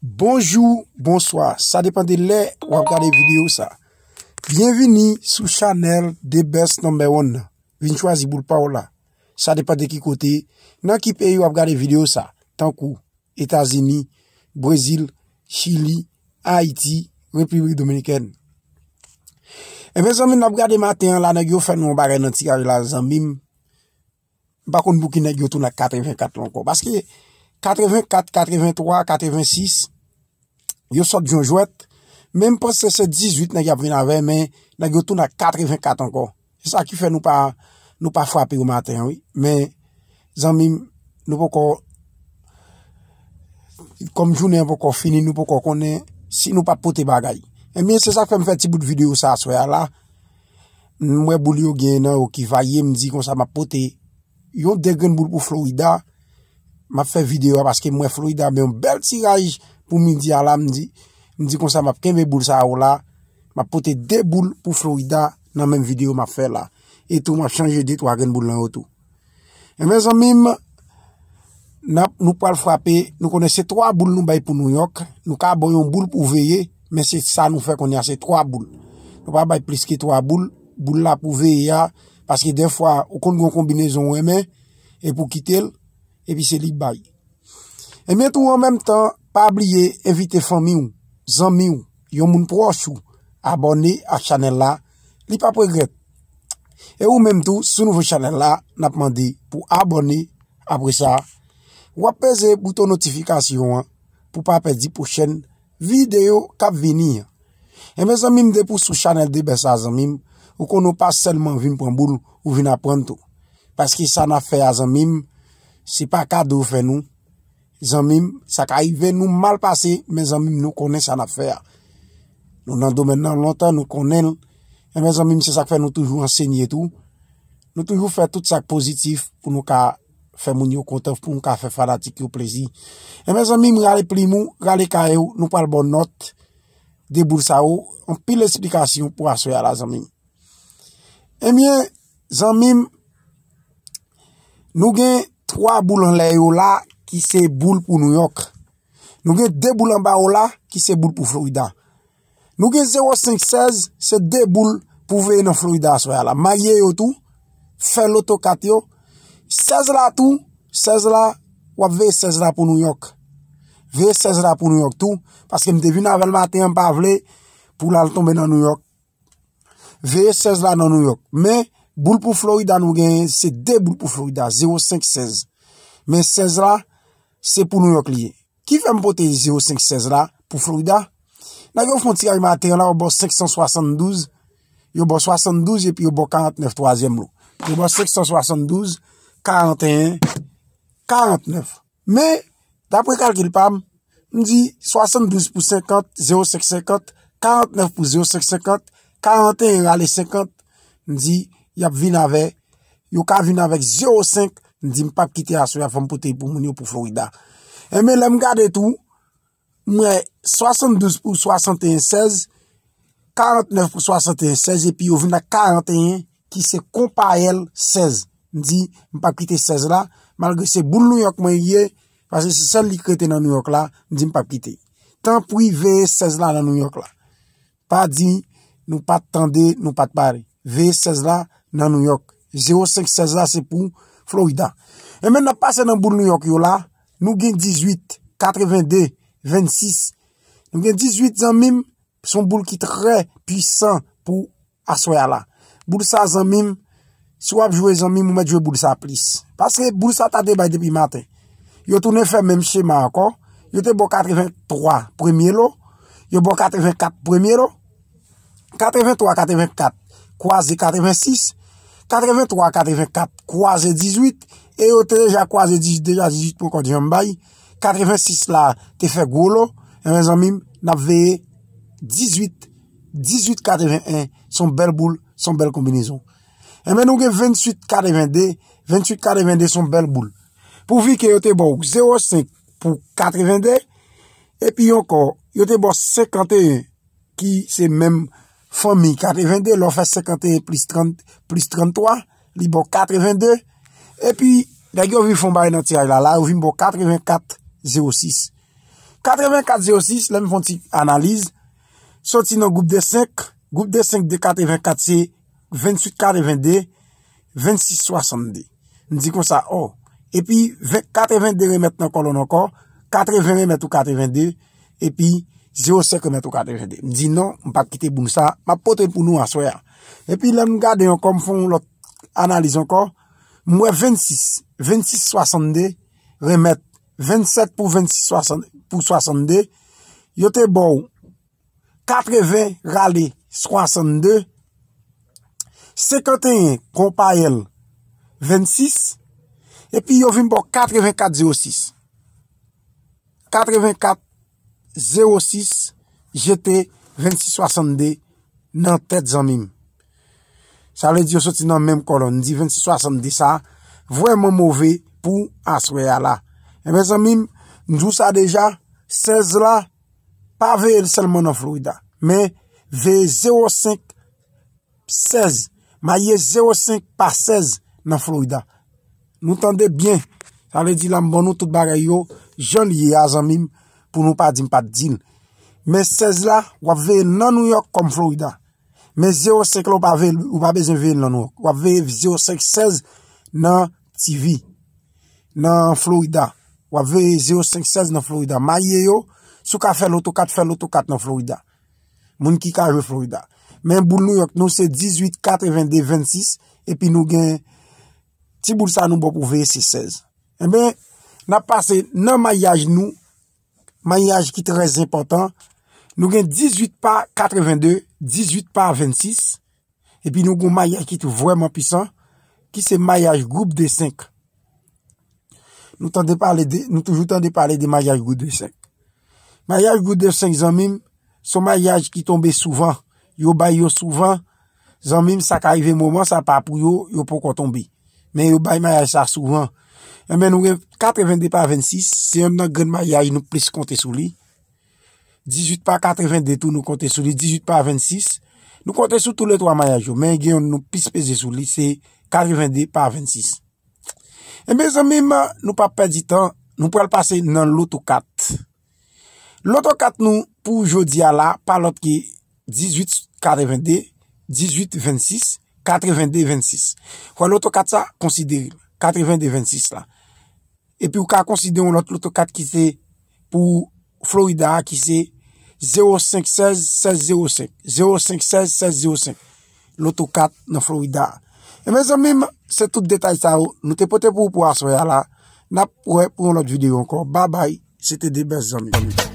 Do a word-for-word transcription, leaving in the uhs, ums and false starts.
Bonjou, bonswa. Sa depann de lè w ap gade videyo sa. Byenvini sou chanèl The Best Number One nan. Vin chwazi boul pa w la. Sa depann de ki kote, nan ki peyi w ap gade videyo sa. Tankou Etazini, Brezil, Chili, Ayiti, Repiblik Dominikèn. Ebyen, zanmi m, n ap gade maten an la, nèg yo fè nou yon bagay nan tiraj la, zanmi m. M pa konn pou ki nèg yo tounen ak katrevenkat la ankò. Paske katrevenkat, katrevenntwa, katrevensis, yo sòt jwe jwèt. Men m panse se dizuit nèg y ap vin avè, men nèg yo tounen ak katrevenkat ankò. Se sa ki fè nou pa, nou pa frape yo maten an, wi. Men, zanmi m, nou poko, kòm jounen an poko fini, nou poko konnen si nou pa t pote bagay. Ebyen, se sa k fè m fè ti bout videyo sa aswè a la. M wè boul yo gen nan yo ki vaye, m di konsa m ap pote yon de grenn boul pou Florida. M ap fè videyo a paske m wè Florida men yon bèl tiraj pou midi a la, m di, m di konsa m ap kenbe boul sa yo la. M ap pote de boul pou Florida nan menm videyo m ap fè la. E tou m ap chanje de twa grenn boul nan yo tou. Ebyen, zanmi m, n ap, nou pral frape, nou konnen se twa boul nou bay pou New York. Nou ka ba w yon boul pou veye, men se sa nou fè kounye a, se twa boul. Nou pa bay plis ke twa boul, boul la pou veye a, paske dèfwa, ou konn gen yon konbinezon ou renmen, e pou kite l, epi se li k bay. Ebyen tou, an menm tan, pa bliye envite fanmi w, zanmi w, yon moun pwòch ou, abòne ak chanèl la, li p ap regrèt. E ou menm tou, si w nouvo chanèl la, n ap mande pou abòne. Apre sa, w ap peze bouton notifikasyon an pou pa pèdi pwochèn videyo k ap vini an. Ebyen, zanmi m, depi w sou chanèl The Best la, zanmi m, ou konnen w pa sèlman vin pran boul, ou vin aprann tou. Paske sa n ap fè a, zanmi m, se pa kado yo fè nou. Zanmi m, sa ka rive nou mal pase, men zanmi m, nou konnen sa n ap fè a. Nou nan domèn nan lontan, nou konnen l. Ebyen, zanmi m, se sa k fè nou toujou ansenye tou. Nou toujou fè tout sa k pozitif pou nou ka fè moun yo kontan, pou nou ka fè fanatik yo plezi. Ebyen, zanmi m, rale plim ou, rale kaye w, nou pral ba w nòt de boul sa yo, anpil esplikasyon pou aswè a la, zanmi m. Ebyen, zanmi m, nou gen twa boul anlè yo la ki se boul pou New York. Nou gen de boul anba yo la ki se boul pou Florida. Nou gen zewo senk sèz, se de boul pou veye nan Florida aswè a la. Marye yo tou, fè loto kat yo. Sèz la tou, sèz la, w ap veye sèz la pou New York. Veye sèz la pou New York tou, paske m te vin avè l maten an, m pa vle pou l al tonbe nan New York. Veye sèz la nan New York. Men, boul pou Florida nou genyen, se de boul pou Florida, zewo senk sèz. Men sèz la, se pou New York li ye. Ki fè m pote zewo senk sèz la pou Florida? Nèg yo fè yon tiraj maten an la, yo ba w senk san swasanndouz, yo ba w swasanndouz epi yo ba w karantnèf twazyèm lo. Yo ba w senk san swasanndouz, karanteyen, karantnèf. Men, dapre kalkil pa m, m di swasanndouz pou senkant, zewo senk senkant, karantnèf pou zewo senk senkant, karanteyen rale senkant, m di, y ap vin avè, yo ka vin avèk zewo senk, m di, m p ap kite aswè a, fò m pote pou moun yo pou Florida. Enben, lè m gade tou, m wè swasanndouz pou swasanteyen sèz, karantnèf pou swasanteyen sèz, epi yo vin ak karanteyen ki se konpayèl sèz. M di, m p ap kite sèz la, malgre se boul New York mwen ye, paske se sèl li k rete nan New York la, m di m p ap kite. Tanpri, veye sèz la nan New York la. Pa di, nou pa t tande, nou pa t pale. Veye sèz la nan New York. Zewo senk sèz la, se pou Florida. Enben, n ap pase nan boul New York yo la, nou gen dizuit, katrevende, vennsis. Nou gen dizuit, zanmi m, se yon boul ki trè pwisan pou aswè a la. Boul sa, zanmi m, si w ap jwe, zanmi m, ou mèt jwe boul sa plis. Paske boul sa ta te bay depi maten. Yo tounen fè menm chema ankò. Yo te ba w katrevenntwa premye lo. Yo ba w katrevenkat premye lo. Katrevenntwa, katrevenkat kwaze katrevensis. Katrevenntwa, katrevenkat kwaze dizuit. E yo te deja kwaze dizuit, deja dizuit poko janm bay. Katrevensis la te fè gwo lo. Enben, zanmi m, n ap veye dizuit, dizuit katreven en, se yon bèl boul, se yon bèl konbinezon. Enben, nou gen venntuit katrevende, venntuit katrevende se yon bèl boul. Pouvi ke yo te ba w zewo senk pou katrevende, epi ankò, yo te ba w senkanteyen, ki se menm fanmi katrevende, lè w fè senkanteyen plis trant, plis tranntwa, li ba w katrevende. Epi, nèg yo vin fè yon bagay nan tiraj la, la, yo vin ba w katrevenkat zewo sis. Katrevenkat zewo sis, lè m fè yon ti analiz, soti nan gwoup de senk, gwoup de senk de katrevenkat se venntuit katrevende, vennsis swasannde. M di konsa, o. Epi, ven, katrevende remèt nan kòlòn ankò, katreven remèt ou katrevende, epi zewo senk remèt ou katrevende. M di non, m p ap kite boul sa, m ap pote l pou nou aswè a. Epi, lè m gade ankò, m fè yon lòt analiz ankò, m wè vennsis, vennsis swasannde remèt vennsèt pou vennsis swasannde, pou swasannde, yo te ba w katreven rale swasannde, senkanteyen konpayèl vennsis, epi yo vin ba w katrevenkat zewo sis. Katrevenkat zewo sis jete vennsis swasannde nan tèt zanmi m. Sa vle di yo soti nan menm kòlòn. M di vennsis swasannde sa vrèman move pou aswè a la. Enben zanmi m, m di w sa deja, sèz la, pa veye l sèlman nan Florida, men veye zewo senk sèz, maye zewo senk pa sèz nan Florida. Nou tande byen. Sa vle di la m ban nou tout bagay yo, jan l ye a zanmi m, pou nou pa di m pa t di l. Men sèz la, w ap veye l nan New York kòm Florida. Men zewo senk la, ou pa veye l, ou pa bezwen veye l nan New York. W ap veye zewo senk sèz nan T V, nan Florida. W ap veye zewo senk sèz nan Florida. Maye yo, si w ka fè loto kat, fè loto kat nan Florida. Moun ki ka jwe Florida. Men boul New York nou se dizuit katrevende vennsis, epi nou gen ti boul sa nou ba w pou veye se sèz. Enben, n ap pase nan mayaj nou, mayaj ki trè enpòtan. Nou gen dizuit pa katrevende, dizuit pa vennsis, epi nou gen yon mayaj ki tou vrèman pwisan, ki se mayaj gwoup de senk. Nou tande pale de, nou toujou tande pale de mayaj gwoup de senk. Mayaj gwoup de senk zanmi m, se yon mayaj ki tonbe souvan. Yo bay yo souvan. Zanmi m, sa ka rive moman sa pa pou yo, yo poko tonbe. Men yo bay mayaj sa souvan. Enben, nou gen katrevende pa vennsis, se yonn nan grenn mayaj nou plis konte sou li. Dizuit pa katrevende tou, nou konte sou li. Dizuit pa vennsis, nou konte sou tou le twa mayaj yo. Men gen yonn nou plis peze sou li, se katrevende pa vennsis. Enben, zanmi m, nou pa pèdi tan, nou pral pase nan loto kat. Loto kat nou pou jodi a la, pa lòt ke dizuit katrevende, dizuit vennsis, katrevende vennsis. Fò loto kat sa, konsidere l, katrevende vennsis la. Epi ou ka konsidere yon lòt loto kat ki se pou Florida a, ki se zewo senk sèz sèz zewo senk, zewo senk sèz sèz zewo senk. Loto kat nan Florida a. E mezanmi m, se tout detay sa yo nou te pote pou ou pou aswè a la. N ap wè pou yon lòt videyo ankò. Babay, se te de bèl zanmi.